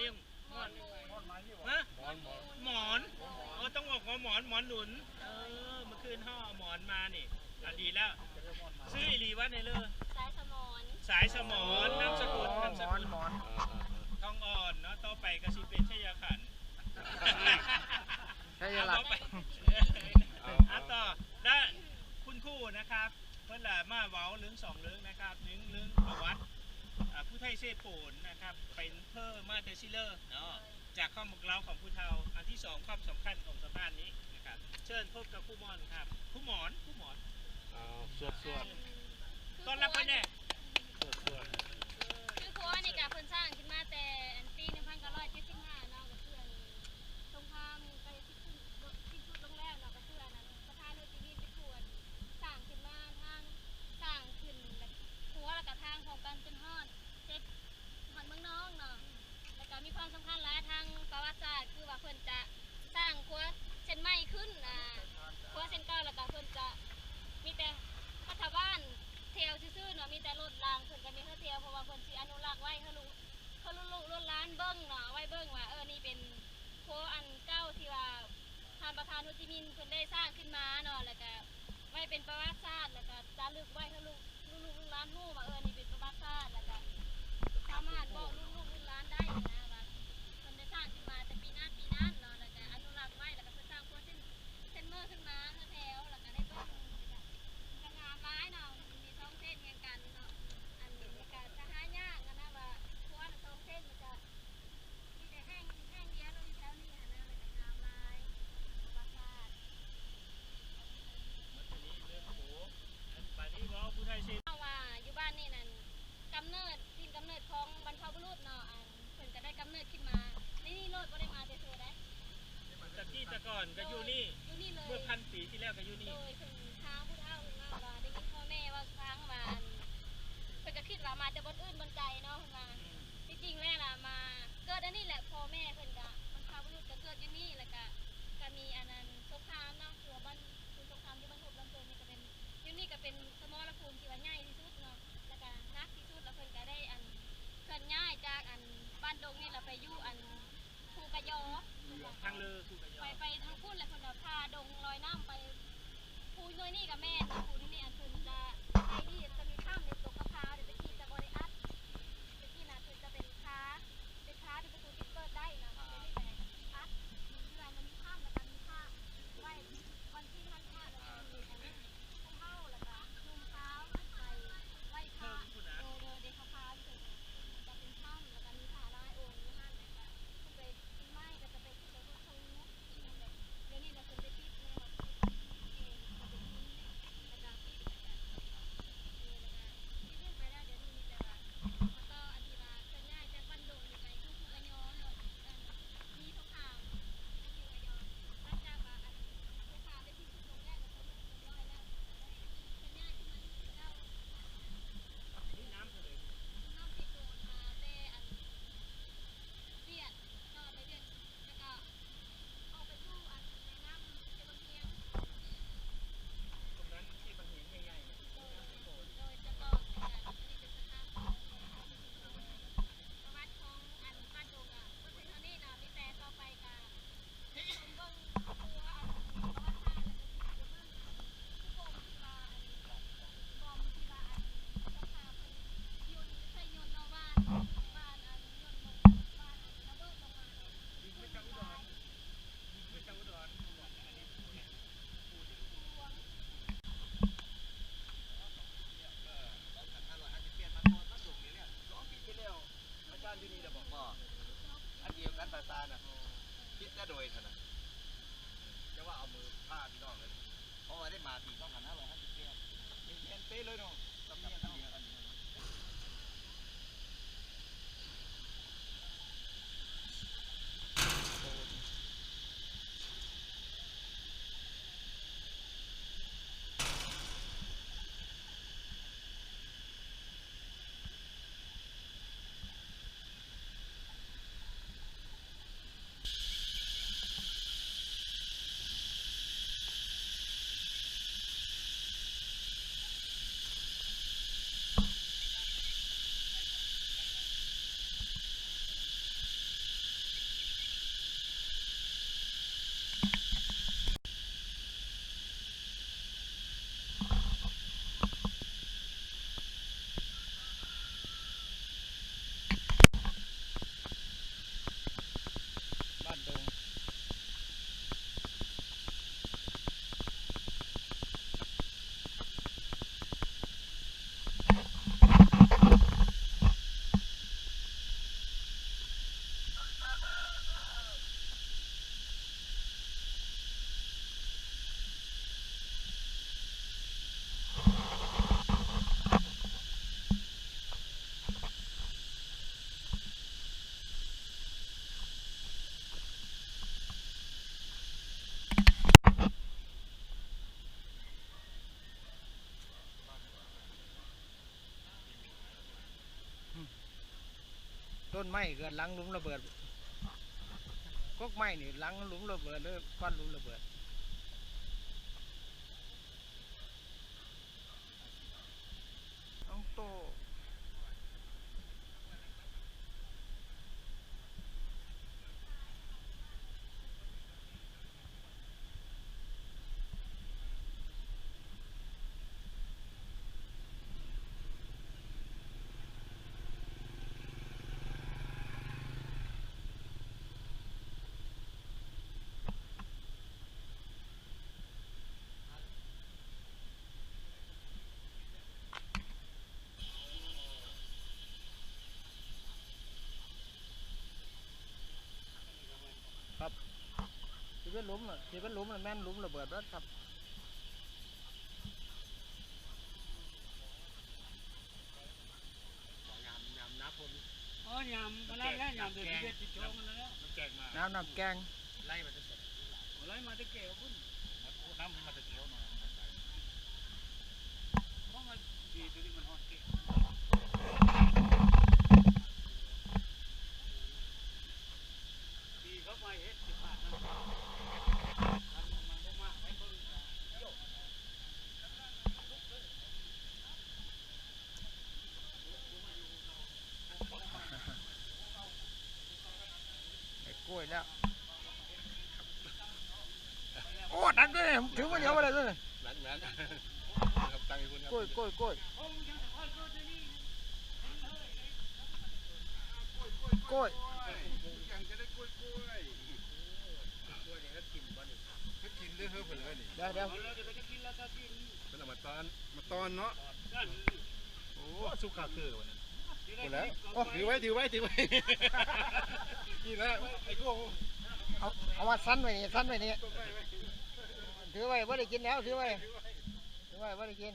ລ້ຽງ ໝອນ ຮະ ໝອນ ໝອນ ເອີ ຕ້ອງບອກວ່າໝອນ ໝອນໜູນ ເອີ ເມື່ອຄືນເຮົາເອົາໝອນມານີ້ ອາ ດີແລ້ວ ຊື່ອີ່ຫຼີວ່າແດ່ເລີ ສາຍສະໝອນ ສາຍສະໝອນ ນາມສະກຸນ ນາມສະກຸນ ທອງອ່ອນເນາະ ຕໍ່ໄປກໍຊິເປັນໄຊຍະຂັນ ໄຊຍະລັດ ເອົາໄປ ເອົາ ເອົາຕໍ່ ແລະ ຄຸນຄູນະຄັບ ເພິ່ນລະມາເວົ້າເລື່ອງສອງເລື່ອງນະຄັບ ໜຶ່ງເລື່ອງປະຫວັດ ອາ ຜູ້ໄທເສດໂປນນະຄັບ ເປັນເພີມາແຕ່ຊິເລີເນາະ ຈາກຄວາມບອກເລົ່າຂອງຜູ້ເຖົ້າ ອັນທີສອງຄວາມສຳຄັນຂອງສະພານນີ້ນະຄັບ ເຊີນພົບກັບຄູໝອນຄັບ ຄູໝອນ ຄູໝອນ ເອົາ ສວດ ສວດ ຕ້ອນຮັບເພິ່ນແດ່ ສວດ ສວດ ຄືຄົວນີ້ກະເພິ່ນສ້າງຂຶ້ນມາແຕ່ອັນປີໜຶ່ງພັນເກົ້າຮ້ອຍເຈັດສິບຫ້າເນາະ ກໍຄືອັນສົງຄາມໃກ້ ສິ້ນສຸດລົງແລ້ວເນາະ ກໍຄືອັນນັ້ນ ປະທານໂຮຈິມິນເປັນຜູ້ສ້າງຂຶ້ນມາ ທາງສ້າງຂຶ້ນ ແລະ ຂົວ ແລ້ວກໍທາງພ້ອມກັນຈົນຮອດເສັດ ຮອດເມືອງນອງເນາະ ແລ້ວກໍມີຄວາມສຳຄັນຫຼາຍທາງປະຫວັດສາດ ຄືວ່າເພິ່ນຈະສ້າງຂົວເສັ້ນໃໝ່ຂຶ້ນ ອ່າ ຂົວເສັ້ນເກົ່າ ແລ້ວກໍເພິ່ນຈະມີແຕ່ລັດຖະບານແຖວຊື່ໆເນາະ ມີແຕ່ລົດລາງ ເພິ່ນກໍມີເຮືອແຖວ ເພາະວ່າເພິ່ນຊິອະນຸລັກໄວ້ໃຫ້ລູກ ເພື່ອລູກໆຫຼານໆເບິ່ງເນາະ ໄວ້ເບິ່ງວ່າ ເອີ ນີ້ເປັນໂຄອັນເກົ່າທີ່ວ່າທ່ານປະທານໂຮຈິມິນເພິ່ນໄດ້ສ້າງຂຶ້ນມາເນາະ ແລ້ວກະໄວ້ເປັນປະຫວັດສາດ ແລ້ວກະຈາລຶກໄວ້ໃຫ້ລູກ ລູກໆຫຼານໆຮູ້ວ່າ ເອີ ນີ້ເປັນປະຫວັດສາດ ແລ້ວກະສາມາດບອກລູກໆຫຼານໆໄດ້ນະວ່າ ເພິ່ນໄດ້ສ້າງຂຶ້ນມາແຕ່ປີນັ້ນປີນັ້ນເນາະ ແລ້ວກະອະນຸລັກໄວ້ ແລ້ວກະເພິ່ນສ້າງຄົວເສັ້ນ ເສັ້ນເໝີຂຶ້ນມາເຮືອແຖວ ແລ້ວກະໄດ້ເບິ່ງ ກະງາມຫຼາຍເນາະ ມີສອງເສັ້ນຮຽງກັນເນາະ ອັນນີ້ກະຈະຫາຍາກຫັ້ນນະວ່າ ຂົວລະສອງເສັ້ນ ມັນຈະມີແຕ່ແຫ່ງ ແຫ່ງດຽວເນາະ ຢູ່ແຖວນີ້ຫັ້ນນະ ແລ້ວກະງາມຫຼາຍ ປະຫວັດສາດ ເວົ້າວ່າຢູ່ບ້ານນີ້ນັ້ນ ກຳເນີດ ຖິ່ນກຳເນີດຂອງບັນພະບຸລຸດເນາະ ອັນ ເພິ່ນກະໄດ້ກຳເນີດຂຶ້ນມາ ໃນນີ້ໂລດ ບໍ່ໄດ້ມາແຕ່ເທື່ອໃດ ແຕ່ກີ້ແຕ່ກ່ອນກະຢູ່ນີ້ ຢູ່ນີ້ເລີຍ ເມື່ອພັນປີທີ່ແລ້ວກະຢູ່ນີ້ ໂດຍ ເພິ່ນ ທາງຜູ້ເຖົ້າເພິ່ນເວົ້າວ່າ ໄດ້ຍິນພໍ່ແມ່ເວົ້າສູ່ຟັງວ່າ ອັນ ເພິ່ນກະຄິດວ່າມາແຕ່ບ່ອນອື່ນບ່ອນໄກເນາະ ເພິ່ນວ່າ ອືມ ທີ່ຈິງແລ້ວລະມາເກີດອັນນີ້ແຫຼະ ພໍ່ແມ່ເພິ່ນກະ ບັນພະບຸລຸດກະເກີດຢູ່ນີ້ ແລ້ວກະ ກະມີອັນນັ້ນ ສົງຄາມເນາະ ທີ່ວ່າບ້ານ ສູນສົງຄາມຢູ່ບ້ານຮູບລຳເພີງນີ້ກະເປັນ ຢູ່ນີ້ກະເປັນສະໝໍລະພູມທີ່ວ່າໃຫຍ່ທີ່ສຸດເນາະ ແລ້ວກະໜັກທີ່ສຸດ ແລ້ວເພິ່ນກະໄດ້ອັນ ເຄື່ອນຍ້າຍຈາກອັນ ບ້ານດົງນີ້ລະໄປຢູ່ອັນ ພູກະຍໍ ທາງເລີພູກະຍໍ ໄປ ໄປທາງພຸ້ນ ແລ້ວເພິ່ນກະຜ່າດົງລອຍນ້ຳໄປ ພູໜ່ວຍນີ້ກະແມ່ນ ພູນີ້ອັນເພິ່ນຈະໃສ່ດີ ຈະມີຖ້ຳໃນຕົກຂາວໆ ແຕ່ກີ້ຈະບໍ່ໄດ້ອັດ ແຕ່ກີ້ນະເພິ່ນຈະເປັນຜາ ເປັນຜາທີ່ປະຕູປິດເປີດໄດ້ນະ ດຽວນີ້ແຫຼະອັດ ເຮືອນມັນມີຖ້ຳ ແລ້ວກະມີພະໄວ້ວັນຊີນພັນພະ ແລ້ວກະມີອັນ ຜູ້ເຖົ້າ ແລ້ວກະໜຸ່ມສາວຂຶ້ນໄປໄຫວ້ພະ ໂດຍ ໂດຍ ເດ ຂາວໆ ຢູ່ເທິງ ກະເປັນຖ້ຳ ແລ້ວກະມີພະຫຼາຍອົງຢູ່ຫັ້ນ ແລ້ວກະຂຶ້ນໄປປີໃໝ່ກະຈະໄປຂຶ້ນໄປເບິ່ງພູ ດຽວນີ້ນະເພິ່ນໄດ້ປິດແລ້ວ ເພາະວ່າເປັນຫີນ ແລ້ວກະ ຕົ້ນໄມ້ກໍຫຼັງຫຼຸມລະເບີດ ກົກໄມ້ນີ້ຫຼັງຫຼຸມລະເບີດ ຫຼືຄວັນຫຼຸມລະເບີດ. ນ້ອງໂຕ້ ຄັບ ທີ່ເປັນຫຼຸມນະ ທີ່ເປັນຫຼຸມນະ ແມ່ນຫຼຸມລະເບີດເບິດຄັບ. ອໍ ຍາມອັນນັ້ນແຫຼະ ຍາມເດືອນສິບເອັດ ສິບສອງນັ້ນແຫຼະ ນ້ຳ ນ້ຳແກ່ງ ໄຫຼມາແຕ່ໃສ? ໄຫຼມາແຕ່ແກ້ວພຸ້ນ ນ້ຳມັນມາແຕ່ແກ້ວເນາະ ເພາະວ່າດີໂຕນີ້ມັນຮອດແກ້ວ ດີເຂົ້າໄປເຮັດຊິຂາດນັ້ນ ມັນບໍ່ມາໃຫ້ເບິ່ງ ໄດ້ກ້ວຍແລ້ວ ໂອ້ ໜັກເດ້ ຖືມາດຽວບໍ່ໄດ້ເດ້ ໜັກໆ ຕັ້ງຢູ່ພຸ້ນ ກ້ວຍ ກ້ວຍ ກ້ວຍ ກ້ວຍ ກ້ວຍ ກ້ວຍ ກິນເດີເຮີ້ ເພິ່ນເອີ້ນນີ້ ດຽວໆ ເພິ່ນເອົາມາຕ້ອນ ມາຕ້ອນເນາະ ໂອ້ ສຸກຄາຄືວັນນັ້ນ ພຸ້ນແຫຼະ ໂອ້ ຖືໄວ້ ຖືໄວ້ ຖືໄວ້ ນີ້ແຫຼະ ໄອ້ໂກ້ ເອົາ ເອົາມາຊັ້ນໄວ້ນີ້ ຊັ້ນໄວ້ນີ້ ຖືໄວ້ ບໍ່ໄດ້ກິນແລ້ວ ຖືໄວ້ ຖືໄວ້ ບໍ່ໄດ້ກິນ.